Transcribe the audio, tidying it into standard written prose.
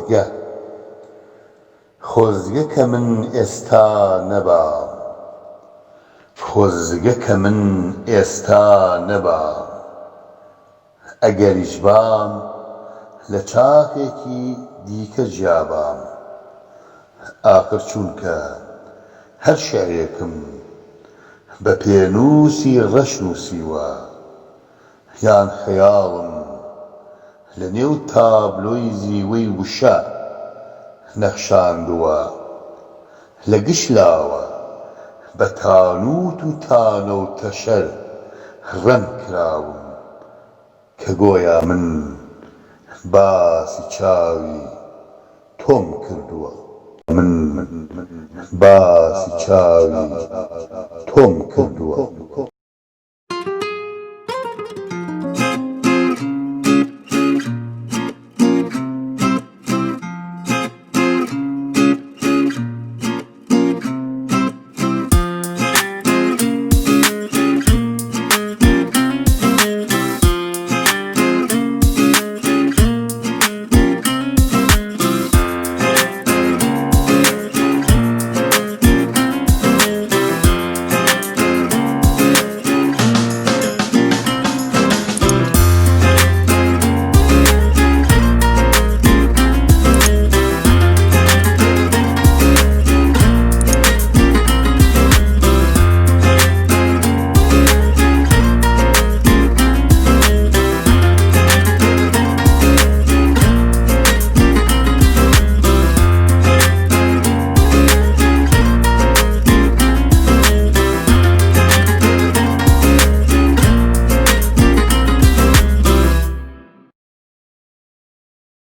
خۆزگە، خۆزگە کە من ئێستا نەبام، خۆزگە کە من ئێستا نەبام، ئەگەریش بام لە چاخێکی دیکە جیابام، ئاخر چونکە هەر شیعرێکم بە پێنووسی ڕەش نووسیوە، یان خەیاڵم لە نێو تابلۆی زیوەی وشە نەخشاندووە، لە گشت لاوە بە تانووت و تانە و تەشەر ڕەم کراوم کە گۆیا من باسی چاوی تۆم کردووە. من باسی چاوی تۆم کردووە.